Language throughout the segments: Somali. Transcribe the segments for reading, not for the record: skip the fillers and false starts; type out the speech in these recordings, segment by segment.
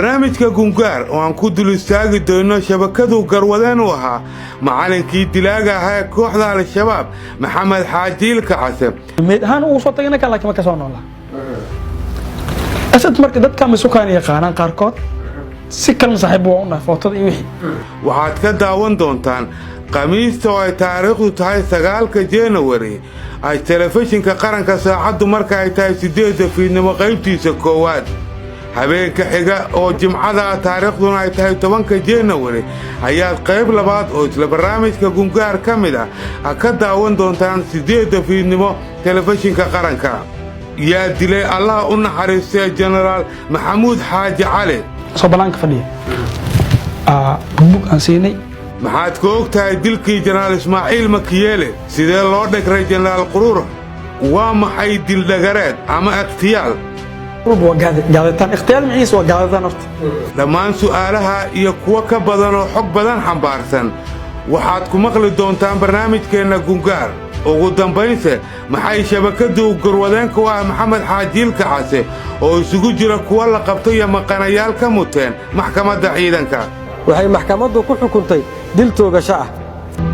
Barnaamijka Gungaar oo aan ku dul istaagi doonno shabakaduu garwadeen u ahaa macallinkii dilaaga ahaa ee kooxda Al-Shabaab, Maxamed Xaaji Ilkacase. Meed ahaan ugu soo tagay ninkan, laakiin ma ka soo noolaa Asad. Marka dadka masukaan yaqaanaan qaarkood, si kalena saaxiib waa u nahay, footada iyo wixii. Waxaad ka daawan doontaan Khamiista oo ay taariikhdu tahay 9-ka Januari ay Telefishinka Qaranka, saacaddu marka ay tahay 8-da fiidnimo qaybtiisa koowaad. Habeenka xiga oo Jimcada, taariikhduna ay tahay 10-ka Januari, ayaad qayb labaad oo isla barnaamijka Gungaar ka mid ah ka daawan doontaan 8-da fiidnimo Telefishinka Qaranka. Yaa dilay, Allaha u naxariistee, Jenaraal Maxamuud Xaaji Cali? Soo banaanka fadhiya bugbug aan siinay. Maxaad ka og tahay dilkii Jenaraal Ismaaciil Makiyeele? Sidee loo dhegray Jenaraal Quruurux? Waa maxay dildhagareed ama ikhtiyaal? Waa gaaditaan. Ikhtiyaal miciisa waa gaaditaan horta. Dhammaan su'aalaha iyo kuwo ka badan oo xog badan xambaarsan waxaad ku maqli doontaan barnaamijkeenna Gungaar. Ugu dambaynse, maxay shabakaddu garwadeenka u ah Maxamed Xaaji Ilkacase oo isugu jira kuwo la qabtay iyo maqanayaal ka muteen maxkamadda ciidanka? Waxay maxkamaddu ku xukuntay dil toogasho ah.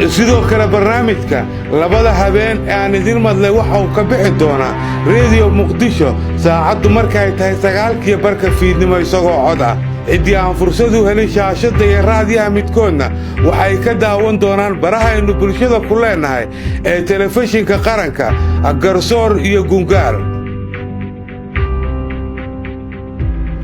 Sidoo kale, barnaamijka labada habeen ee aan idin madlay waxa uu ka bixi doonaa Rediyo Muqdisho, saacaddu markaay tahay 9:15 fiidnimo, isagoo cod ah. Ciddii aan fursad u helin shaashadda iyo raadiyaha midkoodna waxay ka daawan doonaan barahaynu bulshada ku leennahay ee Telefishinka Qaranka, Garsoor iyo Gungaar.